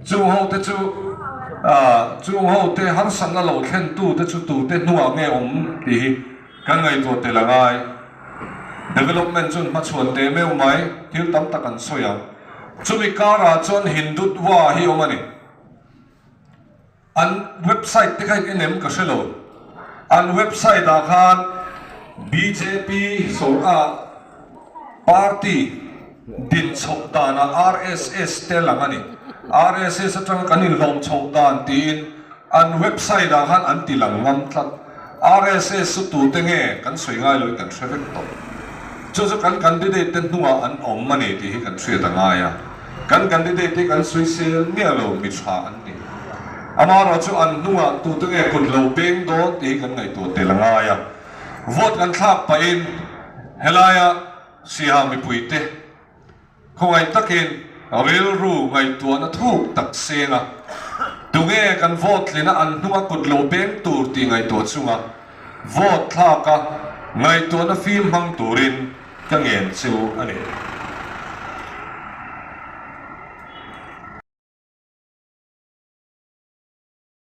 Chung ho te chu chung ho te harsatna lo thlen tu te chu tu te hnuah nge awm tih hi kan ngaihtuah tel a ngai. Development chuan hmachhuan teh meuh mai, thil tam tak an sawi ang. Chumi karah chuan Hindutva hi awm a ni. An website te kha in en em ka hre lo. An website ah khan bjp sawrh party din chhoh danah RSS te lang a ni. RSS atanga kan inhlawm chhoh dan tiin an website ah khan an ti lang ngam tlat. RSS chu tute nge kan sawi ngai loin kan hre vek tawh. Chu chu kan candidate te hnungah an awm a ni tih hi kan hriat a ngai a. Kan candidate te kan sawi sel miah lo mi tha an ni. Amaherawh chu an hnungah tute nge kut lo peng dawn tih hi kan ngaihtuah tel a ngai a. Vote kan thlak pahin helaia Siaha mipuite khawngaih takin rilru ngaihtuahna thuk tak seng a, tunge kan vote tlina an hnunga kut lo peng tur tih ngaihtuah chunga vote thlaka ngaihtuahna fim hmang turin ka ngen chu a ni.